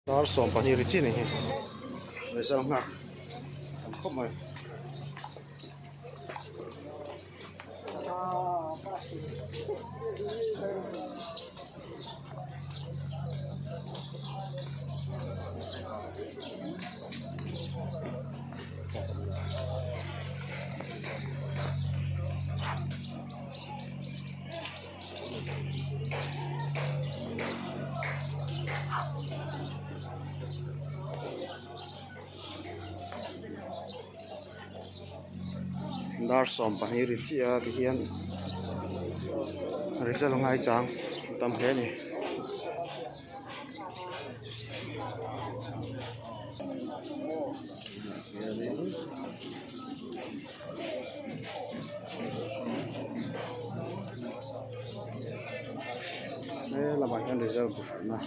Dar 12 ri chi ni hi result nghak tam khawp mai. Dar 12 ri chiah a tihian result ngaichang tam hle a ni. He lamah hian result bu hralhna